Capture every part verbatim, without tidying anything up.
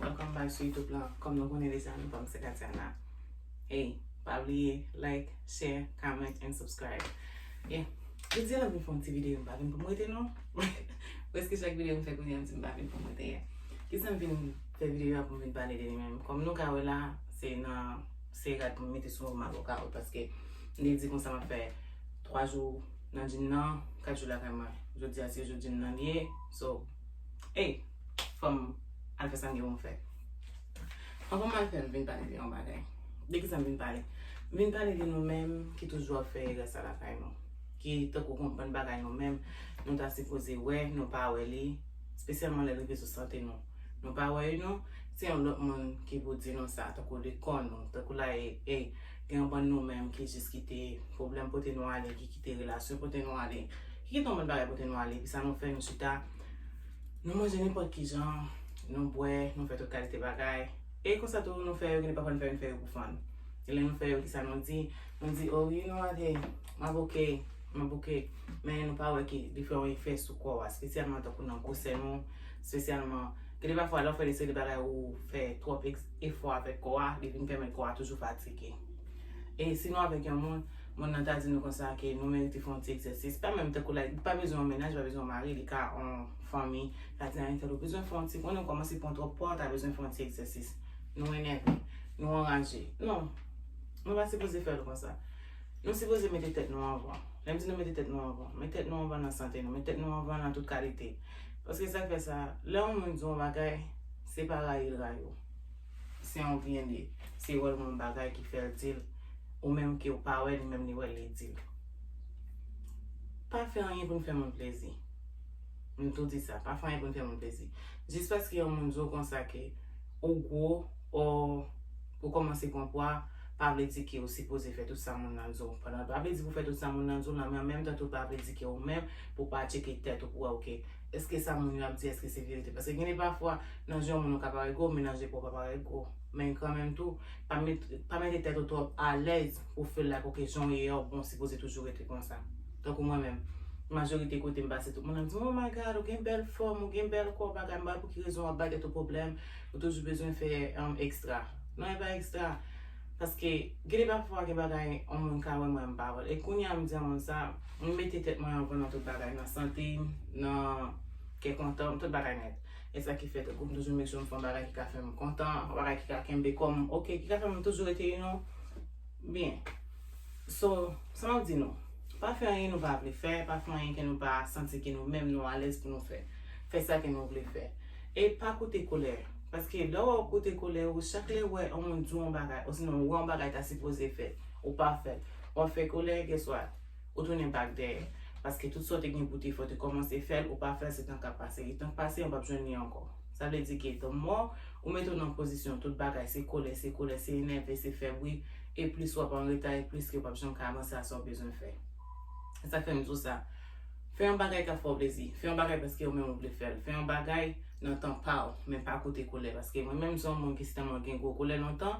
Welcome back sou YouTube lan. Kòm nou konnen deja, non pa m se Katiana. Hey, pa bliye like, share, comment and subscribe. Yeah. Jodi a m vin fè yon ti videyo, m pa vin pou m rete non. Prèske chak videyo m fè kounye a m di m pa vin pou m rete. Kisa m vin fè videyo a pou m vin pale de li menm? Kòm nou ka wè la, se nan se rad pou m mete sou magoka yo paske m te di konsa m ap fè twa jou nan gym nan, kat jou lakay mwen. Jodi a se jou gym nan li ye. So, hey, fò m al fè sa m gen pou m fè. Anvan m al fè, m vin pale de yon bagay. De kisa m vin pale? M vin pale de nou menm ki toujou ap fè erè sa lakay nou. Ki tankou konprann bagay nou menm, nou ta sipoze wè, nou pa wè li, espesyalman lè l rive sou sante nou. Nou pa wè li non, se yon lòt moun ki pou di nou sa, tankou lekòl nou, tankou la e, e, gen yon bann nou menm ki jis kite pwoblèm pote nou ale, ki kite relasyon pote nou ale, ki kite yon bann bagay pote nou ale, epi sa nou fè, nou chita, nou manje nenpòt ki jan, nou bwè, nou fè tout kalite bagay. E konsa tou, nou fè yo, gen de pafwa nou fè, nou fè yo pou fun. E lè nou fè yo, kisa nou di? Nou di, oh, you know what, hey, m ap oke, m ap oke. Men nou pa wè ke li fè yon efè sou kò a, espesyalman tankou nan gwosè nou, espesyalman, gen de pafwa, lè w fè de seri de bagay ou fè twòp eks-, efò avèk kò a, li vin pèmèt kò a toujou fatige. E si nou avèk yon moun, moun nan ta di nou konsa ke nou merite fè yon ti egzèsis, pa menm tankou la, li pa bezwen yon mennaj, li pa bezwen yon mari, li ka yon fanmi, ta di a entèl ou bezwen fè yon ti, konnen w kòmanse pran twòp pwa, w ta bezwen fè yon ti egzèsis. Nou enève, nou anraje. Non, nou pa sipoze fè l konsa. Nou sipoze mete tèt nou anvan. Lè m di nou mete tèt nou anvan, met tèt nou anvan nan sante nou, met tèt nou anvan nan tout kalite. Paske sa k fè sa, lè yon moun di yon bagay, se pa rayi l rayi w. Se yon byen li ye. Se wè l yon bagay ki fè l di l, ou menm ke w pa wè, li menm li wè l, li di l. Pa fè anyen pou n fè moun plezi. M tou di sa, pa fè anyen pou n fè moun plezi. Jis paske yon moun di w konsa ke ou gwo, o, ou kòmanse pran pwa, pa vle di ke ou sipoze fè tout sa moun nan di w. Pandan pa vle di pou fè tout sa moun nan di w lan, men an menm tan tou pa vle di ke ou menm pou pa tcheke tèt ou pou wè, oke, èske sa moun yo ap di, èske se verite? Paske gen de pafwa, nan je yon moun ou ka parèt gwo, men nan je pa w pa parèt gwo. Men kanmenm tou, pa met, pa mete tèt ou twòp alèz pou feel like, oke, jan w ye a, ou bon, sipoze toujou rete konsa. Tankou mwen menm, majorite kote m pase, tout moun ap di m, oh my God, ou gen bèl fòm, ou gen bèl kò, bagay, m pa wè pou ki rezon w ap bay tèt ou pwoblèm, ou toujou bezwen fè, um, ekstra. Non, e pa ekstra. Paske, gen de pafwa, gen bagay, yon moun ka wè mwen, m pa wè l. E kounye a, m di a moun sa, m mete tèt mwen anvan nan tout bagay, nan sante m, nan kè kontan m, tout bagay nèt. E sa ki fè, tankou m toujou make sure m fè yon bagay ki ka fè m kontan, yon bagay ki ka kenbe kò m, oke, ki ka fè m toujou rete, you know, byen. So, sa m ap di nou, pa fè anyen nou pa vle fè, pa fè anyen ke nou pa santi ke nou menm nou alèz pou nou fè. Fè sa ke nou vle fè. E pa koute kolè. Paske lè w ap koute kolè, ou chak lè w wè yon moun di w yon bagay, osinon w wè yon bagay ta sipoze fèt, ou pa fè l, w ap fè kolè, guess what? Ou tounen back dèyè. Paske tout sa w te gen pou w te fè, w te kòmanse fè l, ou pa fè l, se tan k ap pase. E tan k pase, ou p ap jwenn li ankò. Sa vle di ke the more ou mete w nan pozisyon tout bagay, se kolè, se kolè, se enève, se fè bri, e plis w ap anreta, e plis ke w p ap janm ka avanse a sa w bezwen fè. E sa k fè m di w sa. Fè yon bagay k ap fè w plezi. Fè yon bagay paske ou menm ou vle fè l. Fè yon bagay nan tan pa w, men pa koute kolè. Paske mwen menm, se yon moun ki sitèlman gen gwo kolè lontan,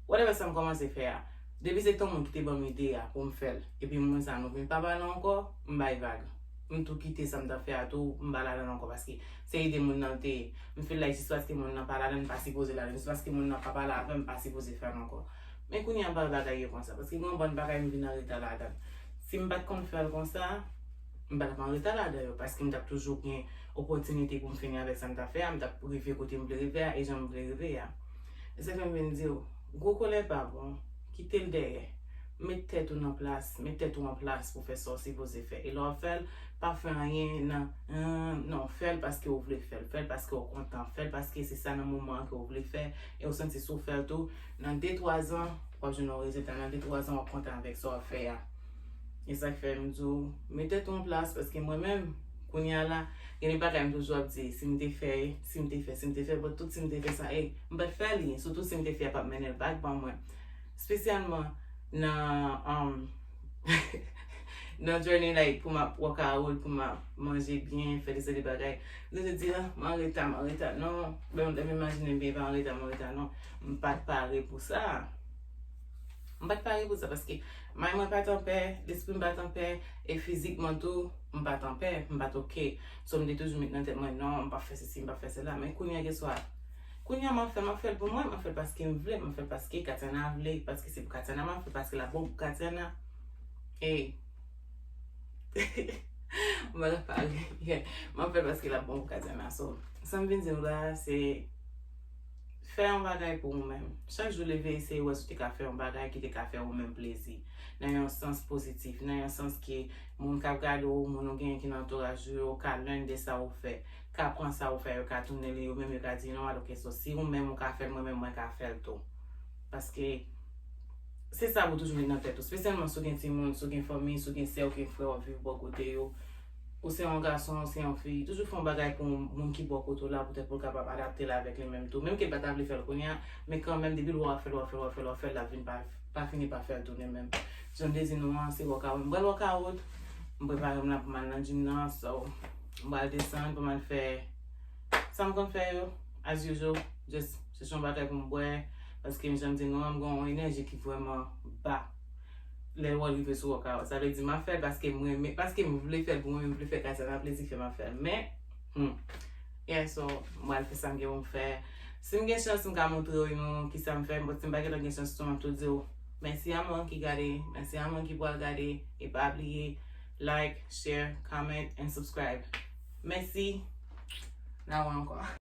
whatever sa m kòmanse fè a, depi se t yon moun ki te ban m ide a pou m fè l, epi moun sa nou vin pa pale ankò, m bay vag. M tou kite sa m t ap fè a tou, m pa ladan l ankò, paske se ide moun nan l te ye. M feel like jis paske moun nan pa ladan l, m pa sipoze ladan l. Jis paske moun nan pa pale avè m, m pa sipoze fè l ankò. Men kounye a, m pa wè bagay yo konsa, paske gen yon bann bagay m vin anreta ladan l. Si m pa t konn fè l konsa, m pa t ap anreta ladan yo, paske m t ap toujou gen opòtinite pou m fini avèk sa m t ap fè a, m t ap rive kote m vle rive a, e jan m vle rive a. E sa fè m vin di w, gwo kolè pa bon, kite l dèyè. Met tèt ou nan plas, met tèt ou an plas pou fè sa w sipoze fè. E lè w ap fè l, pa fè anyen nan, "Hum, non, fè l paske w vle fè l, fè l paske w kontan, fè l paske se sa nan moman an ke w vle fè, e w santi si w fè l tou, nan de twa zan, w ap jwenn yon rezilta, nan de twa zan, w ap kontan avèk sa w ap fè a." E sa k fè m di w, met tèt ou an plas, paske mwen menm, kounye a la, gen de bagay m toujou ap di, si m te fè, si m te fè, si m te fè, but tout si m te fè sa, e, m pa t fè li, sitou si m te fè a p ap mennen l back ban mwen. Espesyalman nan, um, nan journey, like, pou m ap work out, pou m ap manje byen, fè de seri de bagay. M toujou di, "Ah, m anreta, m anreta." Non, lè m imajine m byen, pa anreta, m anreta, non. M pa t pare pou sa. M pa t pare pou sa, paske may mwen pa t anpè, lespri m pa t anpè, e fizikman tou, m pa t anpè, m pa t oke. So, m te toujou met nan tèt mwen, "Non, m p ap fè sesi, m p ap fè sela." Men kounye a, guess what? Kounye a m ap fè l, m ap fè l pou mwen, m ap fè l paske m vle, m ap fè l paske Katiana vle, paske se pou Katiana m ap fè l, paske l ap bon pou Katiana. Ey. M pa ka pale. Yeah. M ap fè l paske l ap bon pou Katiana. So, sa m vin di nou la, se fè yon bagay pou ou menm. Chak jou leve, eseye wè si w te ka fè yon bagay ki te ka fè ou menm plezi. Nan yon sans pozitif, nan yon sans ke moun k ap gade w, moun ou genyen ki nan antouraj ou yo, ka learn de sa ou fè, ka pran sa ou fè, yo ka tounen li, yo menm yo ka di, you know what, ok, so si ou menm ou ka fè l, mwen menm mwen ka fè l tou. Paske se sa pou toujou met nan tèt ou. Espesyalman si w gen timoun, si w gen fanmi, si w gen sè w, gen frè w ap viv bò kote yo. Ou se yon gason, ou se yon fi, toujou fè yon bagay pou yon moun ki bò kote w la, poutèt pou l kapab adapte l avèk li menm tou. Menm ke l pa ta vle fè l kounye a, men kanmenm, depi l wè w ap fè l, w ap fè l, w ap fè l, w ap fè l, l ap vin pa, pa fini pa fè l tounen menm. Jan m te di nou an, se workout. M pral workout, m prepare m la pou m al nan gym nan, so, m pral desann pou m al fè sa m konn fè yo, as usual, just chèche yon bagay pou m bwè, paske jan m di nou an, m gen yon enèji ki vrèman ba lè w rive sou workout. Sa vle di m ap fè l paske m renmen, paske m vle fè l pou mwen, m vle fè Katiana plezi fè m ap fè l. Men, hmm, yeah, so, m pral fè sa m gen pou m fè. Si m gen chans, m ka montre w nou kisa m fè, but si m pa gentan gen chans tou, m ap tou di w mèsi a moun ki gade, mèsi a moun ki pral gade, e pa bliye like, share, comment, and subscribe. Mèsi. N a wè ankò.